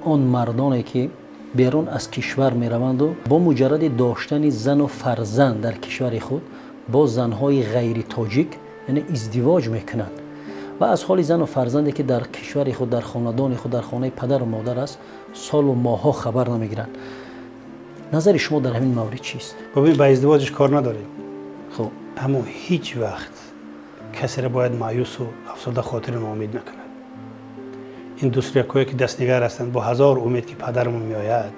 Он мардоне ки берун аз кишвар мераванду бо муҷарради доштани зану фарзанд дар кишвари худ бо занҳои ғайритоҷик, яъне издивоҷ мекунанд ва аз ҳоли зану фарзанде ки дар кишвари худ, дар хонадони худ, дар хонаи падару модар аст, солу моҳҳо хабар намегиранд. Назари шумо дар ҳамин маврид чист? Бибин, ба издивоҷаш кор надорем. Хуб. Аммо ҳеҷ вақт касеро бояд маъюсу афсурда хотиру ноумед накунад. Ин дӯстрякҳое ки дастнигар ҳастанд бо ҳазор умед ки падарамон меояд,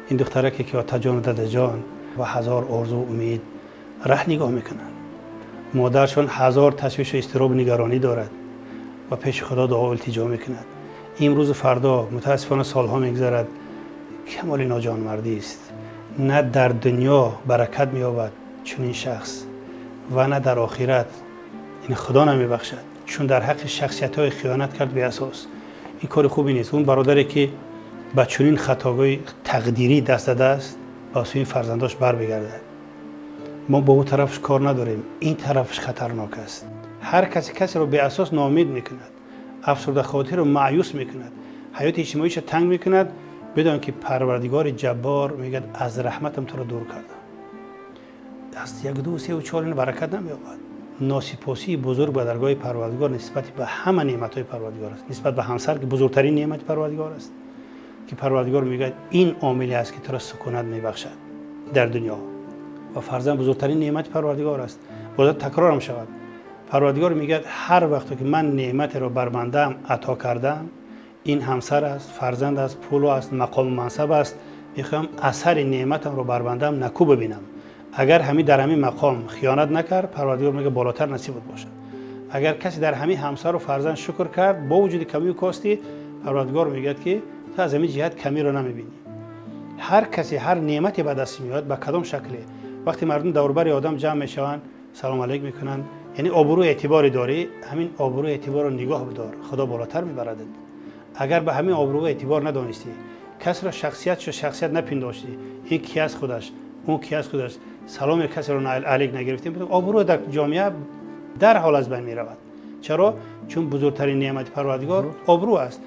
ин духтараке ки отаҷону дадаҷон бо ҳазор орзу умед раҳ нигоҳ мекунанд, модаршон ҳазор ташвишу изтиробу нигаронӣ дорад ва пеши худо дуо илтиҷо мекунад. Имрӯзу фардо мутаассифона солҳо мегузарад, камоли ноҷонмардист. На дар дунё баракат меёбад чунин шахс ва на дар охират. Ин худо намебахшад, чун дар ҳаққи шахсиятҳои хиёнат кард беасос. Ин кори хубе нест. Он бародаре ки ба чунин хатогоҳи тақдирӣ даст задааст, ба сӯи фарзандош бармегардад. Мо бо ӯ тарафш кор надорем, ин тарафш хатарнок аст. Ҳар касе касеро беасос ноумед мекунад, афсурдахотиру маъюс мекунад, ҳаёти иҷтимоиша танг мекунад, бидон ки Парвардигори Ҷаббор мегӯяд: аз раҳматам туро дур кардам. Аз як, ду, севу чор ин баракат намеёбад. Носипосии бузург ба даргоҳи Парвардигор нисбати ба ҳама неъматҳои Парвардигор аст, нисбат ба ҳамсар ки бузургтарин неъмати Парвардигор аст, ки Парвардигор мегӯяд: ин омиле аст ки туро сукунат мебахшад дар дунё. Ва фарзанд бузургтарин неъмати Парвардигор аст. Боз такрорам шавад, Парвардигор мегӯяд: ҳар вақте ки ман неъматеро бар бандаам ато кардам, ин ҳамсар аст, фарзанд аст, пул аст, мақому мансаб аст, мехоҳам асари неъматамро бар бандаам наку бибинам. Агар ҳамин дар ҳамин мақом хиёнат накард, Парвардигор мегӯяд: болотар насибат бошад. Агар касе дар ҳамин ҳамсару фарзанд шукр кард бо вуҷуди камию костӣ, Парвардигор мегӯяд ки ту аз ҳамин ҷиҳат камиро намебинӣ. Ҳар касе ҳар неъмате ба даст меояд, ба кадом шакле, вақте мардум дорубари одам ҷамъ мешаванд, салом алейк мекунанд, яъне обрӯ эътиборе дорӣ, ҳамин обрӯ эътиборро нигоҳ бидор, худо болотар мебарадат. Агар ба ҳамин обрӯ эътибор надонистӣ, касро шахсиятшо шахсият напиндоштӣ, ин ки аст худаш, он ки аст худаш, саломи касеро алейк нагирифтем, обрӯ дар ҷомеа дарҳол аз байн меравад. Чаро? Чун бузургтарин неъмати Парвардигор обрӯ аст.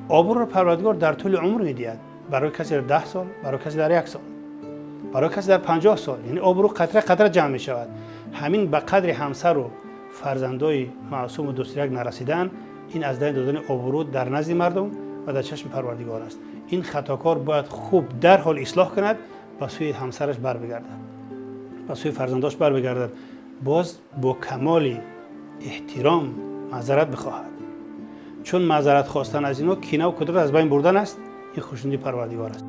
Обрӯро Парвардигор дар тӯли умр медиҳад, барои касе дар 10 сол, барои касе дар як сол, барои касе дар 50 сол. Яъне обрӯ қатра қатра ҷамъ мешавад. Ҳамин ба қадри ҳамсару фарзандои маъсуму дӯстряк нарасидан, ин аз даст додани обрӯ дар назди мардум ва дар чашми Парвардигор аст. Ин хатокор бояд хуб дарҳол ислоҳ кунад, ба сӯи ҳамсараш барбигардад, ба сӯи фарзандош барбигардад, боз бо камоли эҳтиром маъзарат бихоҳад. Чун маъзарат хостан аз инҳо кинаву кудрат аз байн бурдан аст, ин хушнуди Парвардигор аст.